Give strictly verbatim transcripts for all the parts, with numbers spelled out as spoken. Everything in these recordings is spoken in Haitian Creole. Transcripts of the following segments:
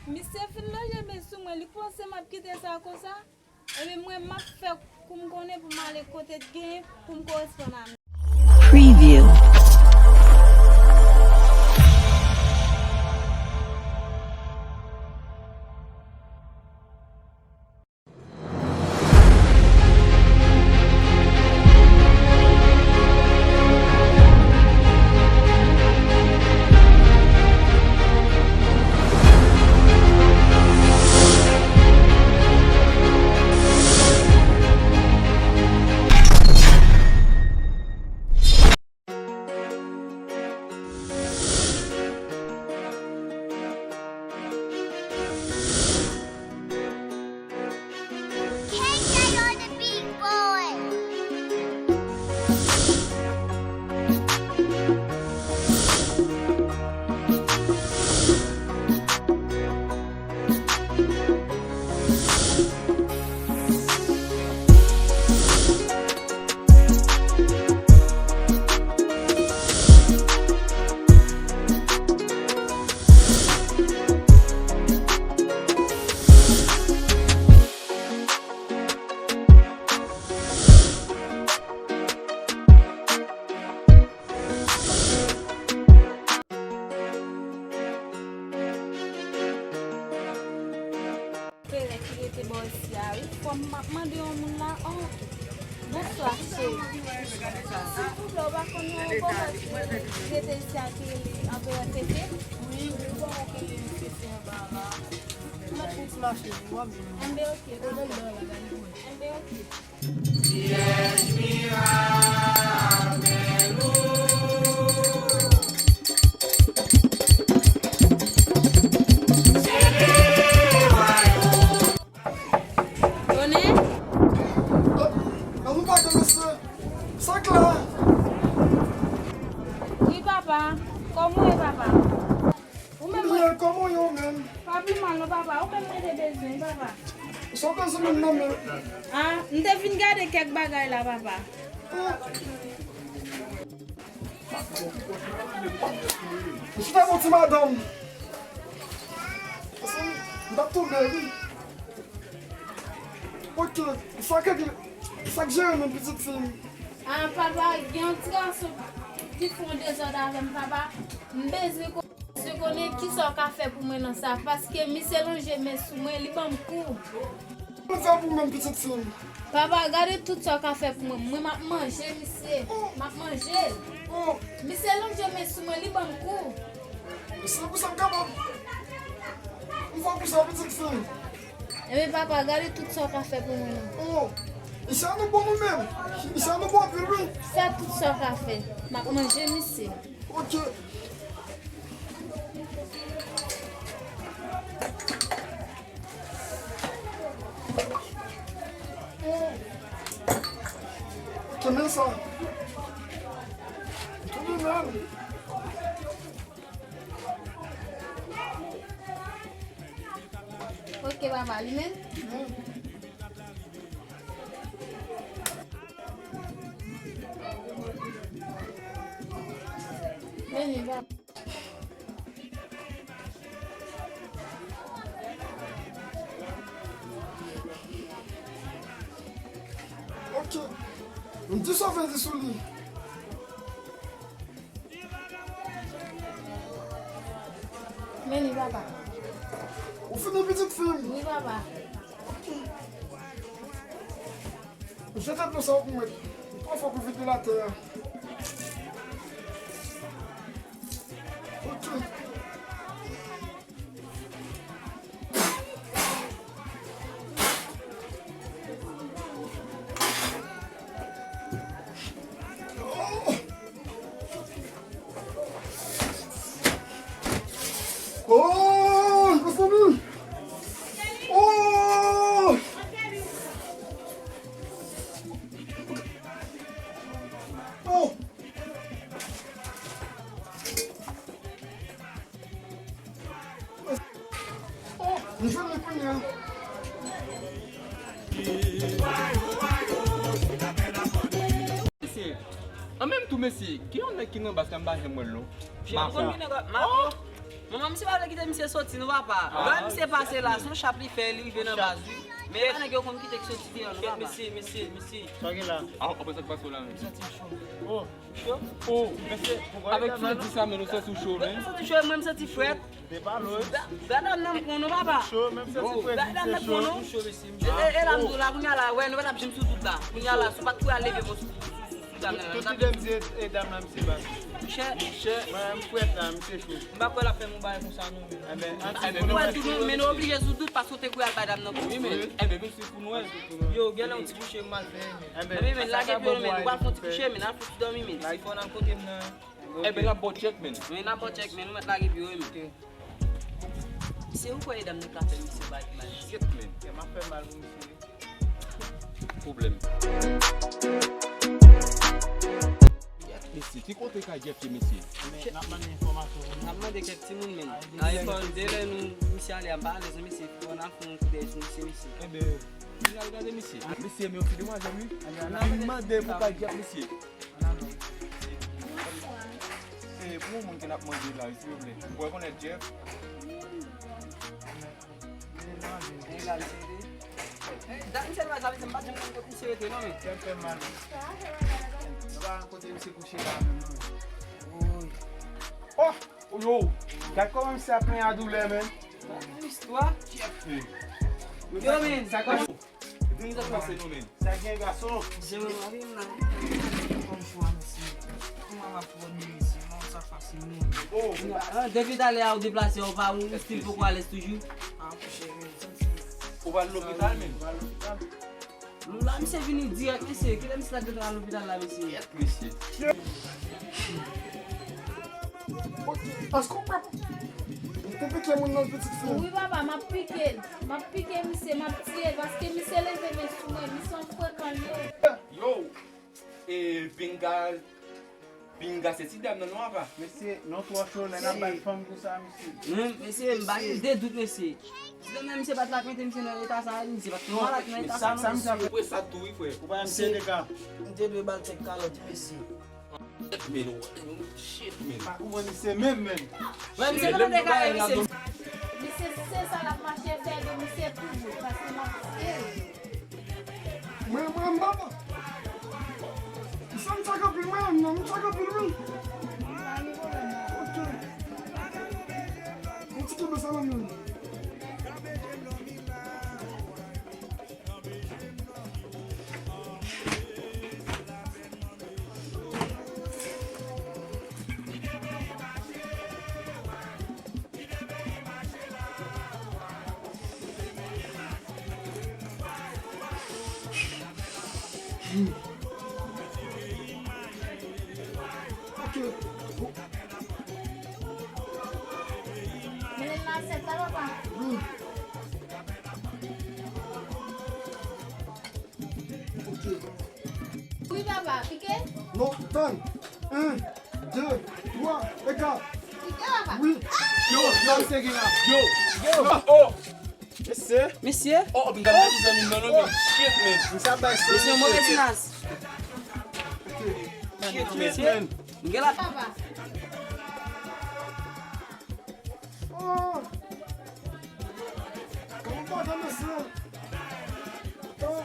Misye fin lonje men sou mwen, li panse m ap kite sa konsa? Ebyen, mwen, m ap fè kou m konnen pou m ale kote t genyen pou m koresponn a misye. Preview. Kleren ki rete bò isi a, wi. Fò m ap mande yon moun la. Oh, bonswa, cheri. Silvouplè, ou pa konn yon kòmand ki rete isi a ki rele Anperè Fefe? Wi, wi, bon, ok, Fefe anba la. Mwen tout ma cheri, w ap jwenn. Enben, ok, papa. Enben, ok. Pyèj mirab, men lou. Donnen? Nan nou pa de mesye. Sa k la? Wi, papa. Kòman w ye, papa? Ou menm, mwen byen, kòman w ye ou menm? Pa pi mal non, papa. Ou menm mwen te bezwen, papa. Sa w bezwen menm nan men? Ah, m te vin gade kèk bagay la, papa. Ou fè bon ti madanm. M t ap tonbe, wi. Ok, sa k gen, sa k jere menm pitit fi m? Ah, papa, gen yon ti gason ki fè yon dezòd avè m, papa. M bezwen ko-, bezwen konnen kisa w ka fè pou mwen nan sa, paske misye lonje men sou mwen, li ban m kou. Sa pou mwen, pitit fi m. Papa, gade tout sa w ka fè pou mwen. Mwen, m ap manje misye. M ap manje l. Oh. Misye lonje men sou mwen, li ban m kou. Se pou sa m kapab. M fè pou sa, pitit fi m. Ebyen, papa, gade tout sa w ka fè pou mwen nan. Oh. Isi a nou bon nou menm. Isi a nou bon anpil, wi. Fè tout sa w ka fè. M ap manje misye. Ok. Ok, men sa. Tou de menm. Ok, papa, li menm? Men li, papa. Ok. M di sa w vle di sou li. Men li, papa. Ou fini, pitit fi m? Wi, papa. Jete dlo sa w pou mwen. Twa fwa pou vide l atè a. Ok. Oh, mezanmi! Oh! Oh! Oh! M jwenn li kounye a. Mesye, an menm tou, mesye, gen yon nèg ki nan bas la, m pa janm wè l non. Mafya. Oh! Manman misye pa vle kite misye soti non papa. Lè misye pase la, se yon chap li fè, li rive nan baz wi. Men e pa nèg yo konn kite k soti deyò non papa. Mesye, mesye, mesye. Sa gen la? Apre sa k pase w la menm? M santi m cho. Oh, cho? Oh, mesye, avèk fredi sa men nou santi w cho men. M santi cho, mwen m santi frèt. Depa lo. Gad dam nan m pran non papa. Cho, menm santi frèt, misye cho. Gad dam nan m pran non. E la m di w la kounye a la, wè nou pa t ap janm sou dout la. Kounye a la, si w pa t kouri al leve men w sou Tout lide m se e dam nan misye bat. Monchè. Monchè. Mwen m frèt la, misye cho. M pa kwè l ap fè m yon bagay konsa non men. Enben, anti pou nou wè tou non, men nou oblije sou dout paske w te kouri al bay dam nan kou. Wi men, enben menm si pou nou wè. Yo, genlè yon ti kouche m al fè men. Enben, men lage pye w men, ou pral fè yon ti kouche men, al fè yon ti dòmi men. Ti fò nan kote m nan. Enben n ap ba w tchèk men. Men n ap ba w tchèk men, nou mèt lage pye w men. Se ou kwè e dam nan ka fè misye bay mal. Shit men. Kè m ap fè mal pou misye. Pwoblèm. Mesye, ki kote kay Jeff ye, mesye? Men, n ap mande enfòmasyon pou nou. N ap mande kèk timoun, men. A, e fò de lè nou, misye ale a, m pa alèz, non, mesye. Fò n al fè yon koudèy sou misye, mesye. Enben, vin al gade, mesye. Mesye, men yon ti demwazèl, wi. Vin mande pou kay Jeff, mesye. E, pou yon moun ke n ap mande la, wi, silvouplè. Ou kwè konnen Jeff? Dat misye nan sa, misye, m pa t janm konn kot misye rete non men. Kè m fè mal. Nou pa kote misye kouche la menm non. Oh! Yo! Gad kòman misye ap plenyen a doulè men. Istwa. Yo men. Sa kòman? Epi nou t ap pase nou menm. Sa gen gason. Misye mwen mari m nan. Kòm chwa mesye. Kòman m ap pran mesye? Non, sa fasil menm. Oh. Ah, depi talè a ou deplase, ou pa ou stil poko alèz toujou. Ah, monchè, men, santi. Ou pral lopital menm? Ou pral lopital? Nou la, misye vini dirèk, mesye. Kilè misye t ap gentan al lopital la, mesye? Mesye. Èske w pè pou pike moun nan pitit fi? Wi, papa, m ap pike l. M ap pike misye, m ap tiye l, paske misye leve men sou mwen, misye yon frekan l ye. Yo, e pinga, pinga se ti dam nan non, apa. Mesye, nou twò cho, lè n ap bay fanm konsa, mesye. Mesye, m pa gen de dout, mesye. Si lè menm misye pa t lakante misye nan eta sa, misye pa t malad nan eta sa, non, mesye. Ou wè sa tou, wi, frè. Ou pa wè misye dega. M te dwe ba l kèk kalòt, mesye. Shit, men, shit, men. Pa kouman misye menm, men. Wè, misye nan dega, mesye. Misye, se sa l ap mache fè de misye tou, paske m ap tiye l. Mwen, mwen, m pa pa. Misye, m tchak anpil, mwen, non, m tchak anpil, wi. Ok. Yon ti kenbe sa nan men. Ok. Mennen l nan asyèt la, papa. Wi. Ok. Wi, papa, pike? Non, tann. En, de, twa, e kat. Pike, papa. Wi. Yo, yo, mesye gen la. Yo, yo. Oh. Mesye. Mesye. Oh, m gade zanmi m nan non, men. Shit, men. Misye ap bay. Mesye, move ti nas. Shit, men. M gen la. Papa. Oh. Kòman w pa nan mesye? Oh.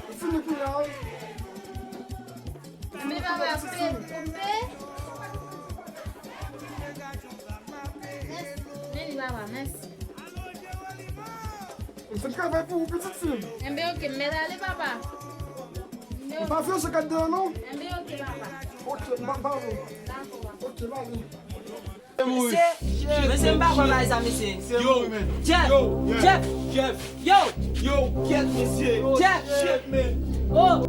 Ou fini kounye a, wi. Men papa, koupe, koupe. Mèsi. Men li, papa, mèsi. M fè travay pou ou, pitit fi m. Enben, ok, m mèt ale, papa. M pa vle se kat deyò, non. Enben, ok, papa. Ok, m pa, m pa vle. Dakò, papa. Ok, m ale. Mesye, mesye, m pa kwè bagay sa, mesye. Yo, Jeff, yo, Jeff, Jeff, yo, yo, kèt, mesye. Jeff, shit, man. Oh.